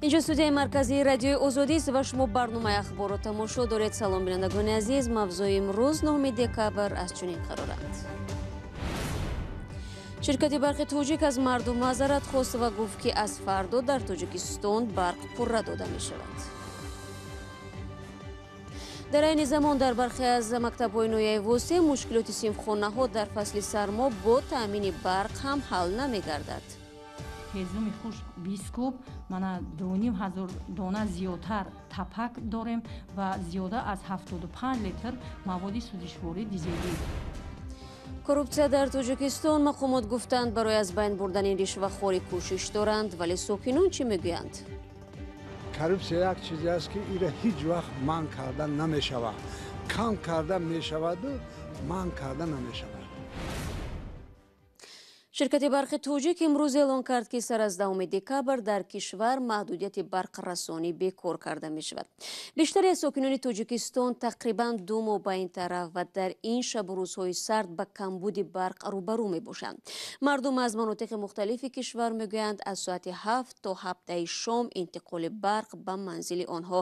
Инҷо студияи марказии Радиои Озодист ва шумо барномаи ахборро тамошо доред. Салом, бинандагони азиз. Мавзӯи имрӯз, 9 декабр, аз чунин қароранд. Ширкати барқи тоҷик аз мардум маъзарат хост ва гуфт, ки аз фардо дар Тоҷикистон барқ пурра дода мешавад. Дар айни замон дар бархе аз мактабҳои ноҳияи Восе мушкилоти синфхонаҳо дар фасли сармо бо таъмини барқ ҳам ҳал намегардад. Ҳезуми хушк 20 куб, мана 2500 дона зиёдтар тапак дорем ва зиёда аз 75 литр маводи сӯзишворӣ дизелӣ. Коррупсия дар Тоҷикистон: мақомот гуфтанд, барои аз байн бурдани ришвахорӣ кӯшиш доранд, вале сокинон чӣ мегӯянд? Коррупсия як чизе аст, ки ира ҳеҷ вақт манъ карда намешавад. Кам карда мешаваду манъ карда намешавад. Ширкати барқи тоҷик имрӯз эълон кард, ки сар аз 10 декабр дар кишвар маҳдудияти барқрасонӣ бекор карда мешавад. Бештари аз сокинони Тоҷикистон тақрибан 2 моҳ ба ин тараф ва дар ин шабу рӯзҳои сард ба камбуди барқ рӯбарӯ мебошанд. Мардум аз манотиқи мухталифи кишвар мегӯянд, аз соати 7 то 7 шом интиқоли барқ ба манзили онҳо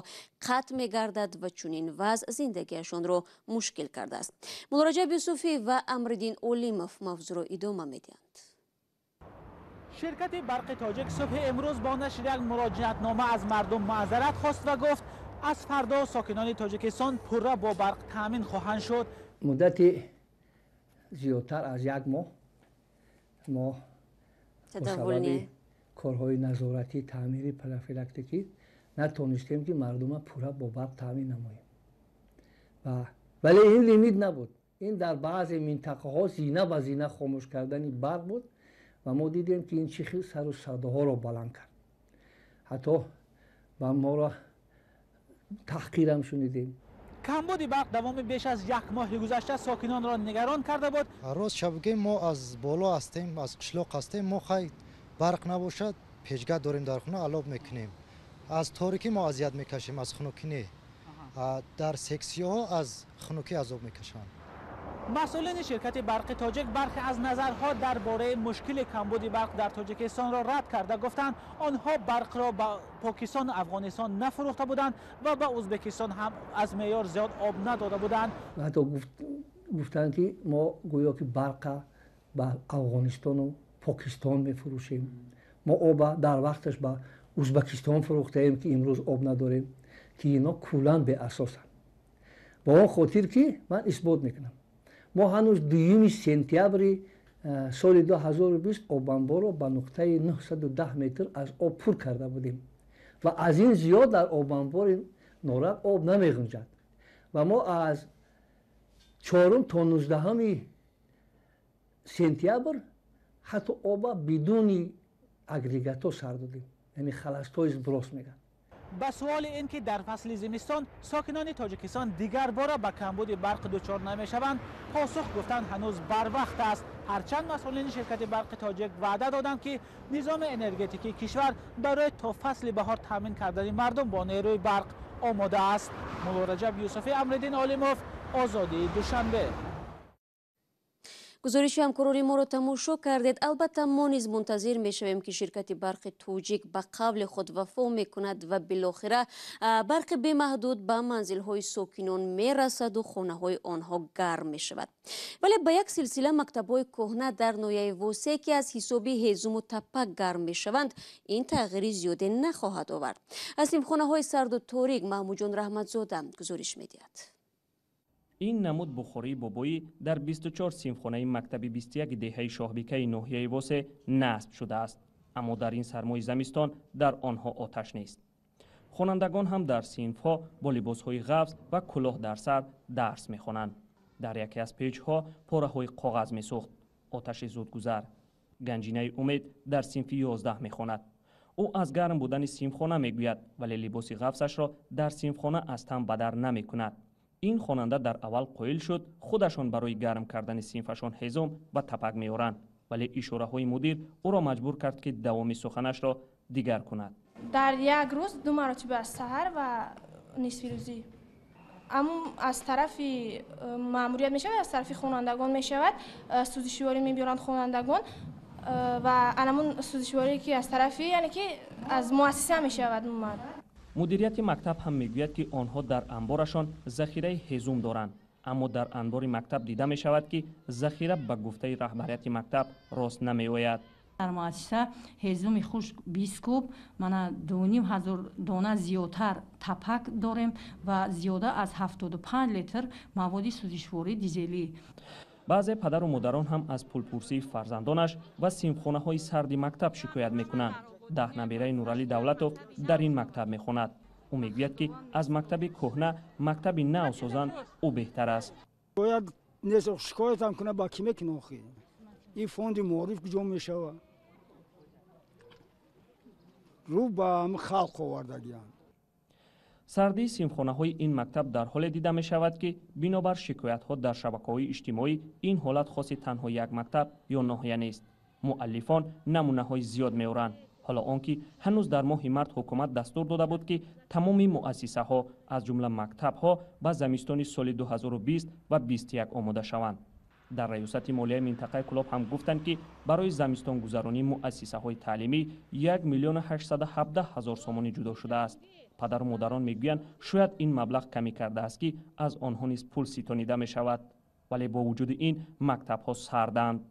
қатъ мегардад ва чунин вазъ зиндагиашонро мушкил кардааст. Муллораҷаб Юсуфӣ ва Амриддин Олимов мавзӯъро идома медиҳанд. Ширкати барқи тоҷик субҳи имрӯз бо нашри як муроҷиатнома аз мардум маъзарат хост ва гуфт, аз фардо сокинони Тоҷикистон пурра бо барқ таъмин хоҳанд шуд. Муддати зиёдтар аз як моҳ мо бо сабаби корҳои назоратӣ, таъмири профилактикӣ натонистем, ки мардума пурра бо барқ таъмин намоем. Вале ин лимит набуд. Ин дар баъзе минтақаҳо зина ба зина хомӯш кардани барқ буд ва мо дидем, ки ин чӣ хел сару садоҳоро баланд кард. Ҳатто ба моро таҳқирам шунидем. Камбуди барқ давоми беш аз як моҳи гузашта сокинонро нигарон карда буд. Рост шаб мо аз боло ҳастем, аз қишлоқ ҳастем. Мо хай, барқ набошад, печка дорем дар хона, алоб мекунем. Аз торикӣ мо азият мекашем, аз хунукӣ не. Дар сексияҳо аз хунукӣ азоб мекашанд. Масъулини ширкати барқи тоҷик бархе аз назарҳо дар бораи мушкили камбуди барқ дар Тоҷикистонро рад карда, гуфтанд, онҳо барқро ба Покистону Афғонистон нафурӯхта буданд ва ба Ӯзбекистон ҳам аз меъёр зиёд об надода буданд. Ҳатто гуфтанд, ки мо гӯё ки барқа ба Афғонистону Покистон мефурӯшем, мо оба дар вақташ ба Ӯзбекистон фурӯхтаем, ки имрӯз об надорем, ки ино куллан беасосанд. Ба он хотир ки ман исбот мекунам, мо ҳанӯз 2 сентябри соли 2020 обанборро ба нуқтаи 910 метр аз об пур карда будем ва аз ин зиёд дар обанбори Норак об намеғунҷад. Ва мо аз 4 то 19 сентябр ҳатто оба бидуни агрегатҳо сар додем, яъне холостой сброс мегӯянд. Ба суоли ин ки дар фасли зимистон сокинони Тоҷикистон дигар бора ба камбуди барқ дучор намешаванд, посух гуфтанд, ҳанӯз барвақт аст. Ҳарчанд масъулини ширкати барқи тоҷик ваъда доданд, ки низоми энергетикии кишвар барои то фасли баҳор таъмин кардани мардум бо нерӯи барқ омода аст. Муллораҷаб Юсуфӣ, Амриддин Олимов, Озодӣ, Душанбе. Гузориши ҳамкорони моро тамошо кардед. Албатта, мо низ мунтазир мешавем, ки ширкати барқи тоҷик ба қавли худ вафо мекунад ва билохира барқи бемаҳдуд ба манзилҳои сокинон мерасаду хонаҳои онҳо гарм мешавад. Вале ба як силсила мактабҳои кӯҳна дар ноҳияи Восе, ки аз ҳисоби ҳезуму тапак гарм мешаванд, ин тағйири зиёде нахоҳад овард. Аз синфхонаҳои сарду торик Маҳмудҷон Раҳматзода гузориш медиҳад. Ин намуд бухории бобоӣ дар 24 синфхонаи мактаби 21 деҳаи Шоҳбикаи ноҳияи Восе насб шудааст, аммо дар ин сармои замистон дар онҳо оташ нест. Хонандагон ҳам дар синфҳо бо либосҳои ғафз ва кӯлоҳ дар сар дарс мехонанд. Дар яке аз печҳо пораҳои коғаз месӯхт, оташи зудгузар. Ганҷинаи Умед дар синфи 11 мехонад. Ӯ аз гарм будани синфхона мегӯяд, вале либоси ғафзашро дар синфхона аз тан бадар намекунад. Ин хонанда дар аввал қоил шуд, худашон барои гарм кардани синфашон ҳезум ва тапак меоранд, вале ишораҳои мудир ӯро маҷбур кард, ки давоми суханашро дигар кунад. Дар як рӯз ду маротиба, саҳар ва нисфирӯзӣ. Аммо аз тарафи маъмурият мешавад, аз тарафи хонандагон мешавад, сӯзишворӣ мебиёранд хонандагон. Ва анамун сӯзишворӣ ки аз тарафи, яъне ки аз муассиса мешавад умуман. Мудирияти мактаб ҳам мегӯяд, ки онҳо дар анборашон захираи ҳезум доранд, аммо дар анбори мактаб дида мешавад, ки захира ба гуфтаи раҳбарияти мактаб рост намеояд. Дар муассиса ҳезуми хушк 20 куб, мана 2500 дона зиёдтар тапак дорем ва зиёда аз 75 литр маводи сӯзишворӣ дизелӣ. Баъзе падару модарон ҳам аз пулпурсии фарзандонаш ва синфхонаҳои сарди мактаб шикоят мекунанд. 10 набераи Нуралӣ Давлатов дар ин мактаб мехонад. Ӯ мегӯяд, ки аз мактаби кӯҳна мактаби нав созанд, ӯ беҳтар аст. Бояд нест шикоятам кунад, ба кӣ мекунад охи? Ин фонди маориф куҷо мешавад? Рӯ ба халқ овардагианд. Сардии синфхонаҳои ин мактаб дар ҳоле дида мешавад, ки бинобар шикоятҳо дар шабакаҳои иҷтимоӣ ин ҳолат хоси танҳо як мактаб ё ноҳия нест. Муаллифон намунаҳои зиёд меоранд. Ҳоло он ки ҳанӯз дар моҳи март ҳукумат дастур дода буд, ки тамоми муассисаҳо аз ҷумла мактабҳо ба замистони соли 2020 ва 21 омода шаванд. Дар раёсати молияи минтақаи Кӯлоб ҳам гуфтанд, ки барои замистонгузаронии муассисаҳои таълимӣ 1 817 000 сомонӣ ҷудо шудааст. Падару модарон мегӯянд, шояд ин маблағ камӣ кардааст, ки аз онҳо низ пул ситонида мешавад, вале бо вуҷуди ин мактабҳо сарданд.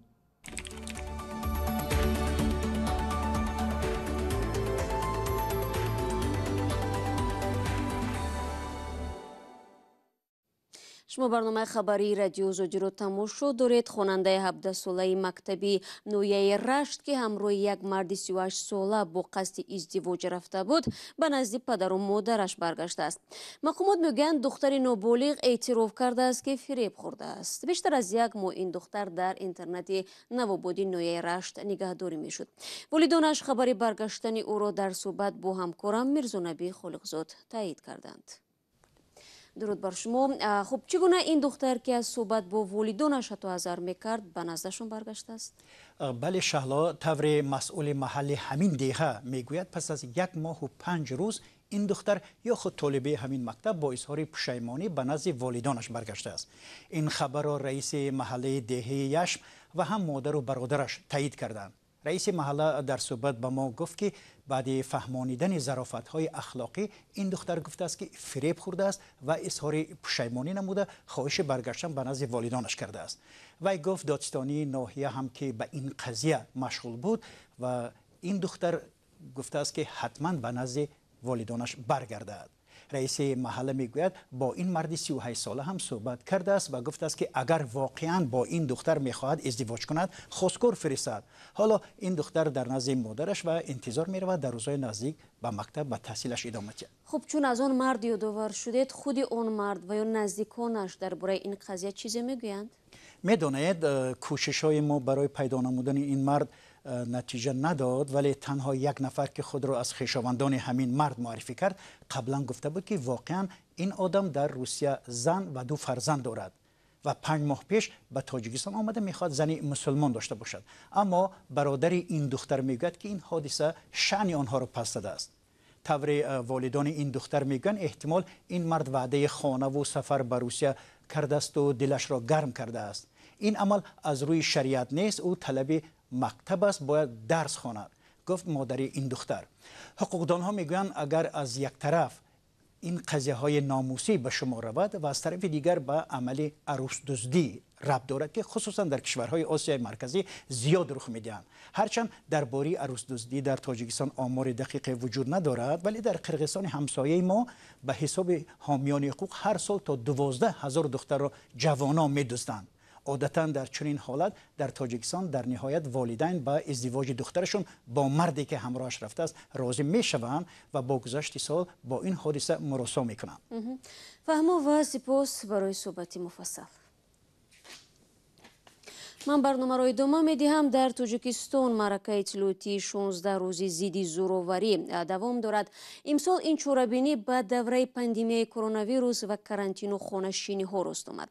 Шумо барномаи хабарии радио Озодиро тамошо доред. Хонандаи 17-солаи мактаби ноҳияи Рашт, ки ҳамроҳи як марди 38-сола бо қасди издивоҷ рафта буд, ба назди падару модараш баргаштааст. Мақомот мегӯянд, духтари ноболиғ эътироф кардааст, ки фиреб хӯрдааст. Бештар аз як моҳ ин духтар дар интернати Навободи ноҳияи Рашт нигаҳдорӣ мешуд. Волидонаш хабари баргаштани ӯро дар суҳбат бо ҳамкорам Мирзонабӣ Холиқзод таъйид карданд. Дуруд бар шумо. Хуб, чӣ гуна ин духтар, ки аз суҳбат бо волидонаш ҳатто ҳазар мекард, ба наздашон баргаштааст? Бале Шаҳло, тавре масъули маҳалли ҳамин деҳа мегӯяд, пас аз 1 моҳу 5 рӯз ин духтар ё худ толибаи ҳамин мактаб бо изҳори пушаймонӣ ба назди волидонаш баргаштааст. Ин хабарро раиси маҳаллаи деҳаи Яшм ва ҳам модару бародараш таъйид карданд. Раиси маҳалла дар суҳбат ба мо гуфт, ки баъди фаҳмонидани зарофатҳои ахлоқӣ ин духтар гуфтааст, ки фиреб хӯрдааст ва изҳори пушаймонӣ намуда хоҳиши баргаштан ба назди волидонаш кардааст. Вай гуфт, додстонии ноҳия ҳам ки ба ин қазия машғул буд ва ин духтар гуфтааст, ки ҳатман ба назди волидонаш баргардад. Раиси маҳалла мегӯяд, бо ин марди 38-сола ҳам суҳбат кардааст ва гуфтааст, ки агар воқеан бо ин духтар мехоҳад издивоҷ кунад, хостгор фиристад. Ҳоло ин духтар дар назди модараш ва интизор меравад дар рӯзҳои наздик ба мактаб ба таҳсилаш идома диҳад. Хуб, чун аз он мард ёдовар шудед, худи он мард ва ё наздиконаш дар бораи ин қазия чизе мегӯянд? Медонед, кӯшишҳои мо барои пайдо намудани ин мард натиҷа надод, вале танҳо як нафар, ки худро аз хешовандони ҳамин мард муаррифӣ кард, қаблан гуфта буд, ки воқеан ин одам дар Русия зан ва 2 фарзанд дорад ва 5 моҳ пеш ба Тоҷикистон омада мехоҳад зани мусулмон дошта бошад. Аммо бародари ин духтар мегӯяд, ки ин ҳодиса шаъни онҳоро пас додааст. Тавре волидони ин духтар мегӯянд, эҳтимол ин мард ваъдаи хонаву сафар ба Русия кардасту дилашро гарм кардааст. Ин амал аз рӯи шариат нест, ӯ талаби мактаб аст, бояд дарс хонад, гуфт модари ин духтар. Ҳуқуқдонҳо мегӯянд, агар аз як тараф ин қазияҳои номусӣ ба шумо равад ва аз тарафи дигар ба амали арӯсдуздӣ рабт дорад, ки хусусан дар кишварҳои Осиёи Марказӣ зиёд рух медиҳанд. Ҳарчанд дар бораи арӯсдуздӣ дар Тоҷикистон омори дақиқе вуҷуд надорад, вале дар Қирғизистони ҳамсояи мо ба ҳисоби ҳомиёни ҳуқуқ ҳар сол то 12 000 духтарро ҷавонон медузданд. Одатан дар чунин ҳолат дар Тоҷикистон дар ниҳоят волидайн ба издивоҷи духтарашон бо марде ки ҳамроҳаш рафтааст розӣ мешаванд ва бо гузашти сол бо ин ҳодиса муросо мекунанд. Фаҳмо ва сипос барои суҳбати муфассал. Ман барномаро идома медиҳам. Дар Тоҷикистон маъракаи иттилоотии 16 рӯзи зидди зӯроварӣ давом дорад. Имсол ин чорабинӣ ба давраи пандемияи коронавирус ва карантину хонашиниҳо рост омад.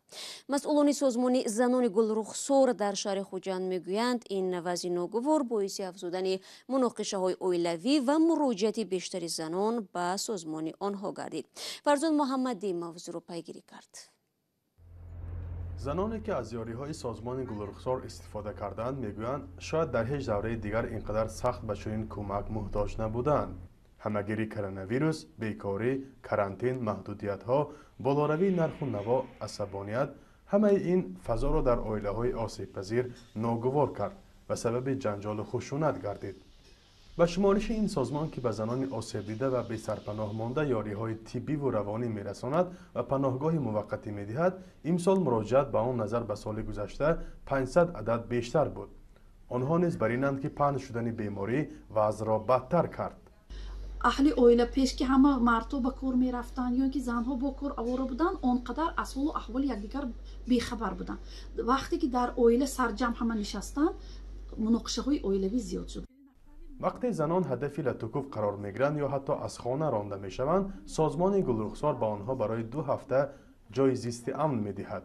Масъулони созмони занони гулрухсор дар шаҳри Хуҷанд мегӯянд, ин вазъи ногувор боиси афзудани муноқишаҳои оилавӣ ва муроҷиати бештари занон ба созмони онҳо гардид. Фарзон Муҳаммадӣ мавзӯъро пайгирӣ кард. Заноне ки аз ёриҳои созмони Гулрухсор истифода кардаанд, мегӯянд, шояд дар ҳеҷ давраи дигар ин қадар сахт ба чунин кӯмак муҳтоҷ набуданд. Ҳамагирии коронавирус, бекорӣ, карантин, маҳдудиятҳо, болоравии нарху наво, асабоният ҳамаи ин фазоро дар оилаҳои осебпазир ногувор кард ва сабаби ҷанҷолу хушунат гардид. Ба шумориши ин созмон, ки ба занони осебдида ва бесарпаноҳ монда ёриҳои тиббиву равонӣ мерасонад ва паноҳгоҳи муваққатӣ медиҳад, имсол муроҷиат ба он назар ба соли гузашта 500 адад бештар буд. Онҳо низ бар инанд, ки паҳн шудани беморӣ вазъро бадтар кард. Аҳли оила пеш ки ҳама мардҳо ба кор мерафтанд ё ки занҳо бо кор овора буданд, он қадар аз ҳолу аҳволи якдигар бехабар буданд. Вақте ки дар оила сарҷамъ ҳама нишастанд, муноқишаҳои оилавӣ зиёд шуд. Вақте занон ҳадафи латукӯб қарор мегиранд ё ҳатто аз хона ронда мешаванд, созмони Гулрухсор ба онҳо барои 2 ҳафта ҷойи зисти амн медиҳад.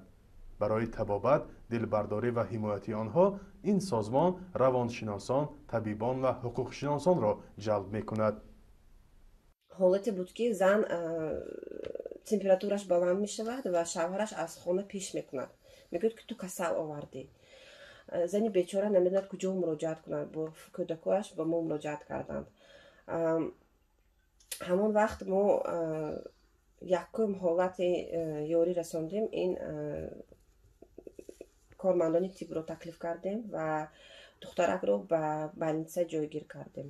Барои табобат, дилбардорӣ ва ҳимояти онҳо ин созмон равоншиносон, табибон ва ҳуқуқшиносонро ҷалб мекунад. Ҳолате буд, ки зан температураш баланд мешавад ва шавҳараш аз хона пеш мекунад, мегӯяд, ки ту касал овардӣ. Зани бечора намедонад, куҷо муроҷиат кунад. Бо кӯдакояш ба мо муроҷиат карданд. Ҳамон вақт мо якум ҳолати ёрӣ расондем, ин кормандони тибро таклиф кардем ва духтаракро ба больница ҷойгир кардем.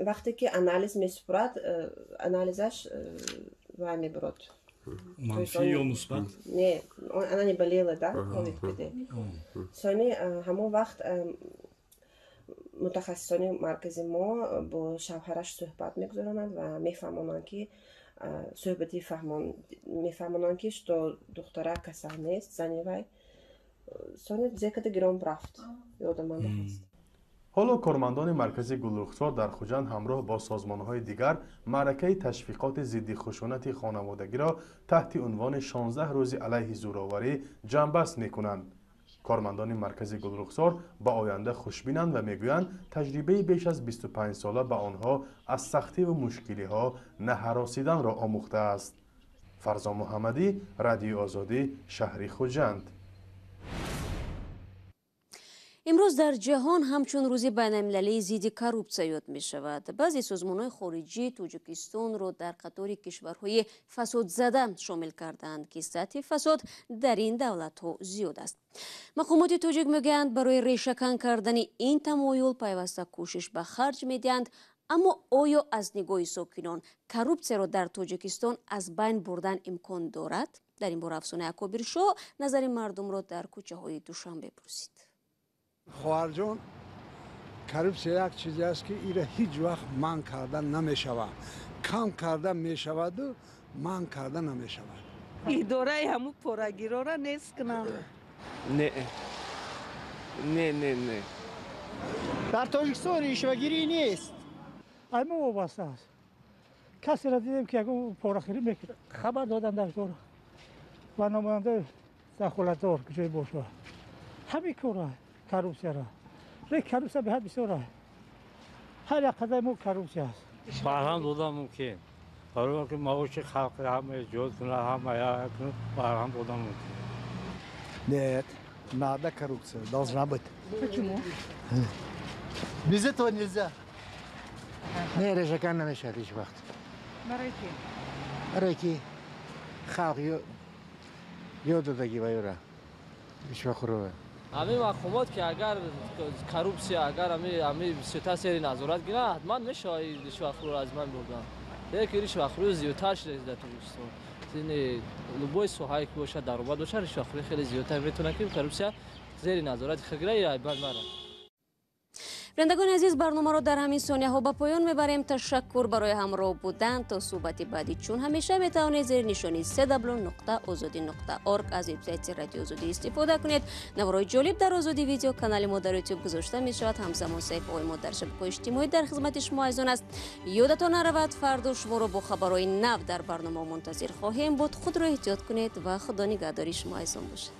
Вақте ки анализ месупорад, анализаш вай мебурад. Манфӣ ё мусбат? Не, она не болела, да, ковид буде. Сони ҳамон вақт мутахассисони маркази мо бо шавҳараш суҳбат мегузаронанд ва мефаҳмонанд, ки суҳбати мефаҳмонанд, ки что духтара касал нест, зани вай. Сони зекада гиром рафт, ёдаманда ҳаст. Ҳоло кормандони маркази Гулрухсор дар Хуҷанд ҳамроҳ бо созмонҳои дигар маъракаи ташвиқоти зидди хушунати хонаводагиро таҳти унвони 16 рӯзи алайҳи зӯроварӣ ҷамъбаст мекунанд. Кормандони маркази Гулрухсор ба оянда хушбинанд ва мегӯянд, таҷрибаи беш аз 25 сола ба онҳо аз сахтиву мушкилиҳо наҳаросиданро омӯхтааст. Фарзон Муҳаммадӣ, Радиои Озодӣ, шаҳри Хуҷанд. Имрӯз дар ҷаҳон ҳамчун рӯзи байналмилалии зидди коррупсия ёд мешавад. Баъзе созмонҳои хориҷӣ Тоҷикистонро дар қатори кишварҳои фасодзада шомил карданд, ки сатҳи фасод дар ин давлатҳо зиёд аст. Мақомоти тоҷик мегӯянд, барои решакан кардани ин тамоюл пайваста кӯшиш ба харҷ медиҳанд. Аммо оё аз нигоҳи сокинон коррупсияро дар Тоҷикистон аз байн бурдан имкон дорад? Дар ин бора Афсона Акобиршоҳ назари мардумро дар кӯчаҳои Душанбе пурсид. Хоҳарҷон, коррупсия як чизе аст, ки инро ҳеҷ вақт манъ карда намешавад. Кам карда мешаваду манъ карда намешавад. Идораи ҳамун порагирора нест кунам. Не, не, не, не. Дар Тоҷикистон ришвагирӣ нест. Ай мо вобаста аст. Касеро дидем, ки ягон порахӯрӣ мекунад, хабар додан дар кор ва намояндаи дахолатдор куҷое бошад. Ҳамин кора коррупсияро. Коррупсия беҳад бисёр аст. Ҳар як қадаи мо коррупсия аст. Барҳам додан мумкин. Барои он ки маоши халқ ҳама эҷод кунад, ҳама барҳам додан мумкин. Нет, надо коррупция, должна быть. Почему? Без этого нельзя. Не, решакан намешавад ҳеҷ вақт. Барои чӣ? Барое ки халқ ёд додагӣ ба ёра ришвахӯрова. Ҳамин мақомот ки агар коррупсия, агар ҳами бисёртар сери назорат гиранд, ҳатман мешавад ришвахӯро аз ман бурдан. Лекин ришвахӯрӣ зиёдтар шуда дар Тоҷикистон. Любой соҳае ки бошад, даромад бошад, ришвахӯрӣ хеле зиёдтар метавонад, ки коррупсия зери назорати худ гирад, ё айбан марад. Бинандагони азиз, барномаро дар ҳамин сонияҳо ба поён мебарем. Ташаккур барои ҳамроҳ будан. То суҳбати баъдӣ, чун ҳамеша метавонед зери нишони www.ozodi.org аз вебсайти Радиои Озодӣ истифода кунед. Наворҳои ҷолиб дар Озодӣ видео канали мо дар Ютуб гузошта мешавад. Ҳамзамон саҳифаҳои мо дар шабакаҳои иҷтимоӣ дар хизмати шумо азизон аст. Ёдатон наравад, фардо шуморо бо хабарҳои нав дар барномао мунтазир хоҳем буд. Худро эҳтиёт кунед ва Худо нигаҳдори шумо азизон бошад.